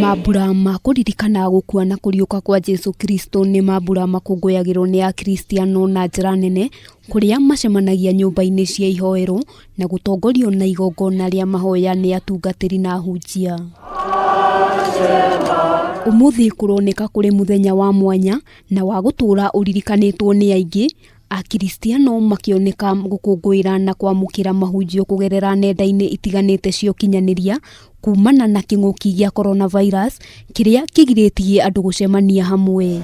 Mambura ma kũririkana gũkua na kũriũka kwa Jesu Kristo nĩ mambura makũngũyagĩrwo nĩ Akristiano na njĩra nene, kũrĩa macemanagia nyũmba-inĩ cia ihoero na gũtongorio na igongona rĩa mahoya nĩ atungatĩri na ahunjia. Ũmũthĩ kũroneka kũrĩ mũthenya wa mwanya na wa gũtũũra ũririkanĩtwo nĩ aingĩ, Akristiano makĩoneka gũkũngũĩra na kwamũkĩra mahunjio kũgerera nenda-inĩ itiganĩte cia ũkinyanĩria kumana na kĩng'ũki gĩa coronavirus kĩrĩa kĩgirĩtie andũ gũcemania hamwe.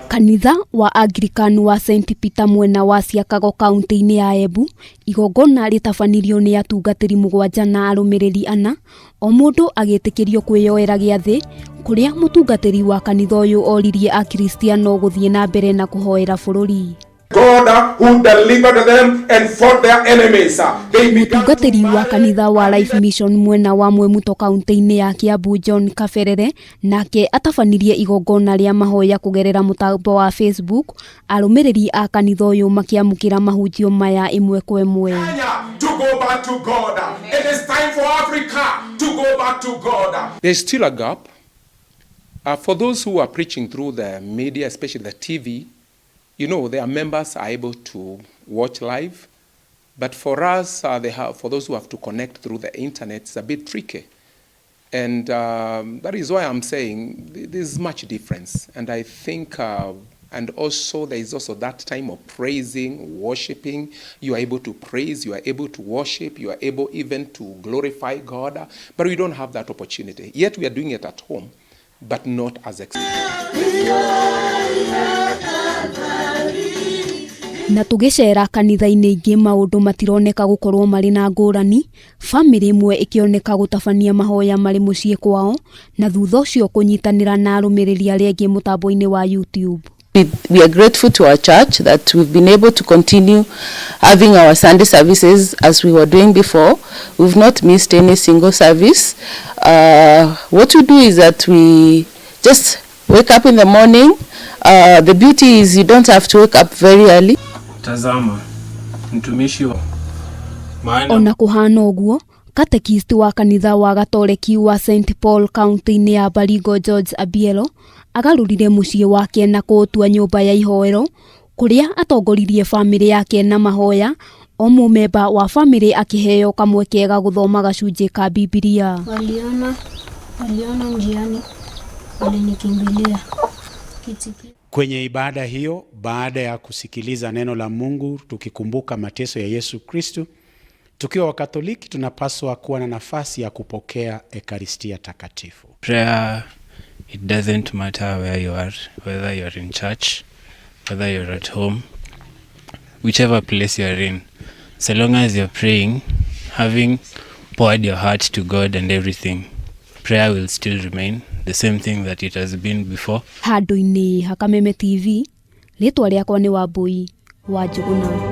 Kanitha wa Anglican wa St Peter mwena wa Siakago kaunti-inĩ ya Embu, igongona rĩtabanirio nĩ atungatĩri 7 na arũmĩrĩri 4, o mũndũ agĩtĩkĩrio kwĩyoera gĩathĩ, kũrĩa mũtungatĩri wa kanitha ũyũ oririe Akristiano gũthiĩ na mbere na kũhoera bũrũri. God who delivered them and fought their enemies. They began to Mũtungatĩri wa kanitha wa Life Mission mwena wa Mwemuto kaunti-inĩ ya Kiambu John Kaberere nake atabanirie igongona rĩa mahoya kũgerera mũtambo wa Facebook, arũmĩrĩri a kanitha ũyũ makĩamũkĩra mahunjio maya ĩmwe kwa ĩmwe. Kenya to go back to God. It is time for Africa to go back to God. There's still a gap. For those who are preaching through the media, especially the TV, their members are able to watch live. But for us, for those who have to connect through the internet, it's a bit tricky. And that is why I'm saying there's much difference. And I think, and also there is also that time of praising, worshiping. You are able to praise, you are able to worship, you are able even to glorify God. But we don't have that opportunity. Yet we are doing it at home, but not as Na tũgĩcera kanitha-inĩ ingĩ maũndũ matironeka gũkorwo marĩ na ngũrani, bamĩrĩ ĩmwe ĩkĩoneka gũtabania mahoya marĩ mũciĩ kwao na thutha ũcio kũnyitanĩra na arũmĩrĩri arĩa angĩ mũtambo-inĩ wa YouTube. We are grateful to our church that we've been able to continue having our Sunday services as we were doing before. We've not missed any single service. What we do is that we just wake up in the morning. The beauty is you don't have to wake up very early. Tazama, mtumishi wa maana Ona kũhana ũguo, katekist wa kanitha wa Gatoreki wa St Paul kaunti-inĩ ya Baringo George Abielo agarũrire mũciĩ wake na kũũtua nyũmba ya ihoero kũrĩa atongoririe bamĩrĩ yake na mahoya, o mũmemba wa bamĩrĩ akĩheo kamweke ga gũthoma gacunjĩ ka Bibilia. Waliona njiani, walinikimbilia. Kitikio. Kwenye ibada hiyo, baada ya kusikiliza neno la Mungu tukikumbuka mateso ya Yesu Kristo, tukiwa Wakatoliki tunapaswa kuwa na nafasi ya kupokea Ekaristia Takatifu. Prayer, it doesn't matter where you are, whether you are in church, whether you're at home, whichever place you are in, so long as you're praying, having poured your heart to God and everything, prayer will still remain the same thing that it has been before. Handũ-inĩ ha Kameme TV, rĩtwa rĩakwa nĩ Wambui wa Njũgũna.